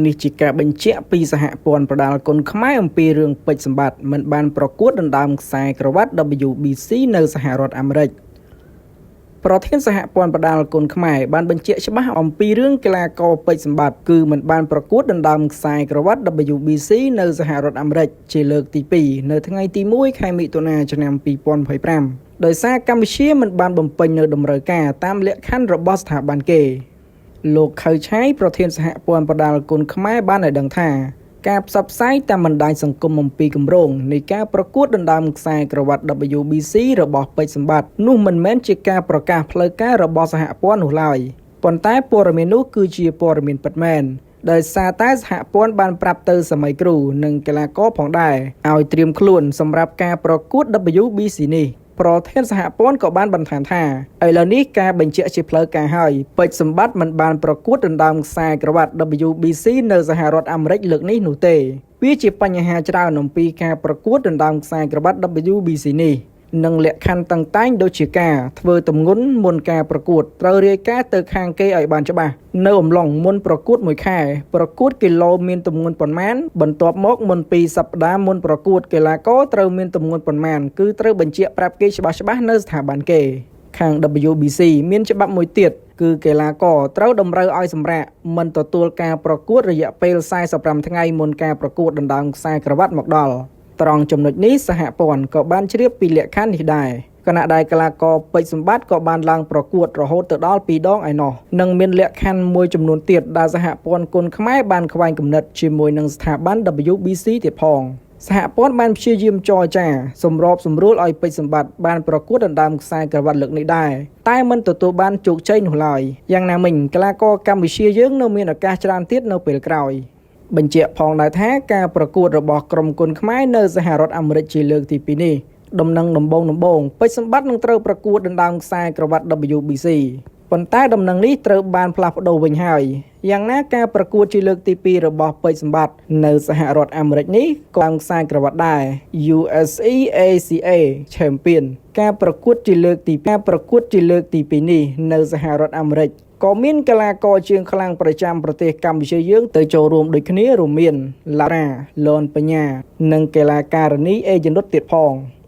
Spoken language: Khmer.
នេះជាការបញ្ជាក់ពីសហព័ន្ធប្រដាល់គុនខ្មែរអំពីរឿងពេជ្រសម្បត្តិមិនបានប្រកួតដណ្ដើមខ្សែក្រវ៉ាត់ WBC នៅសហរដ្ឋអាមេរិក។ ប្រធានសហព័ន្ធប្រដាល់គុនខ្មែរបានបញ្ជាក់ច្បាស់អំពីរឿងកីឡាករពេជ្រសម្បត្តិគឺមិនបានប្រកួតដណ្ដើមខ្សែក្រវ៉ាត់ WBC នៅសហរដ្ឋអាមេរិកជាលើកទី2នៅថ្ងៃទី1ខែមិថុនាឆ្នាំ2025ដោយសារកម្ពុជាមិនបានបំពេញនៅតម្រូវការតាមលក្ខខណ្ឌរបស់ស្ថាប័នគេ។ លោកខៅឆៃប្រធានសហព័ន្ធប្រដាល់គុនខ្មែរបានឲ្យដឹងថាការផ្សព្វផ្សាយតាមបណ្ដាញសង្គមអំពីគម្រោងនៃការប្រកួតដណ្ដើមខ្សែក្រវ៉ាត់ WBC របស់ពេជ្រសម្បត្តិនោះមិនមែនជាការប្រកាសផ្លូវការរបស់សហព័ន្ធនោះឡើយប៉ុន្តែព័ត៌មាននោះគឺជាព័ត៌មានពិតមែនដោយសារតែសហព័ន្ធបានប្រាប់ទៅសម័យគ្រូនិងកីឡាករផងដែរឲ្យត្រៀមខ្លួនសម្រាប់ការប្រកួត WBC នេះ។ ប្រធានសហព័ន្ធក៏បានបន្ថែមថាឥឡូវនេះការបញ្ជាក់ជាផ្លូវការហើយពេជ្រសម្បត្តិមិនបានប្រកួតដណ្ដើមខ្សែក្រវ៉ាត់ WBC នៅសហរដ្ឋអាមេរិកលើកនេះនោះទេវាជាបញ្ហាច្រើនអំពីការប្រកួតដណ្ដើមខ្សែក្រវ៉ាត់ WBC នេះនិងលក្ខខណ្ឌតឹងតែងដូចជាការធ្វើទម្ងន់មុនការប្រកួតត្រូវរាយការណ៍ទៅខាងគេឲ្យបានច្បាស់នៅអំឡុងមុនប្រកួតមួយខែប្រកួតគីឡូមានទម្ងន់ប៉ុន្មានបន្ទាប់មកមុន2សប្តាហ៍មុនប្រកួតកីឡាករត្រូវមានទម្ងន់ប៉ុន្មានគឺត្រូវបញ្ជាក់ប្រាប់គេច្បាស់ៗនៅស្ថាប័នគេខាង WBC មានច្បាប់មួយទៀតគឺកីឡាករត្រូវតម្រូវឲ្យសម្រាកមិនទទួលការប្រកួតរយៈពេល45ថ្ងៃមុនការប្រកួតដណ្ដើមខ្សែក្រវ៉ាត់មកដល់ត្រង់ចំណុចនេះសហព័ន្ធក៏បានជ្រាបពីលក្ខខណ្ឌនេះដែរខណៈដែលកីឡាករពេជ្រសម្បត្តិក៏បានឡើងប្រកួតរហូតទៅដល់2ដងឯណោះនិងមានលក្ខខណ្ឌមួយចំនួនទៀតដែលសហព័ន្ធគុនខ្មែរបានខ្វែងគំនិតជាមួយនឹងស្ថាប័ន WBC ទៀតផងសហព័ន្ធបានព្យាយាមចរចាសម្របសម្រួលឲ្យពេជ្រសម្បត្តិបានប្រកួតដណ្ដើមខ្សែក្រវ៉ាត់លើកនេះដែរតែមិនទទួលបានជោគជ័យនោះឡើយយ៉ាងណាមិញកីឡាករកម្ពុជាយើងនៅមានឱកាសច្រើនទៀតនៅពេលក្រោយបញ្ជាក់ផងដែរថាការប្រកួតរបស់ក្រុមគុនខ្មែរនៅសហរដ្ឋអាមេរិកជាលើកទី2នេះដំណឹងដំបូងពេជ្រសម្បត្តិនឹងត្រូវប្រកួតដណ្ដើមខ្សែក្រវ៉ាត់ WBC ប៉ុន្តែដំណឹងនេះត្រូវបានផ្លាស់ប្ដូរវិញហើយយ៉ាងណាការប្រកួតជាលើកទី2របស់ពេជ្រសម្បត្តិនៅសហរដ្ឋអាមេរិកនេះក៏ឡើងខ្សែក្រវ៉ាត់ដែរ USE ACA Champion ការប្រកួតជាលើកទីការប្រកួតជាលើកទី2នេះនៅសហរដ្ឋអាមេរិកក៏មានកីឡាករជើងខ្លាំងប្រចាំប្រទេសកម្ពុជាយើងទៅចូលរួមដូចគ្នារួមមានឡារ៉ាលនបញ្ញានិងកីឡាការិនីអេយនុតទៀតផង។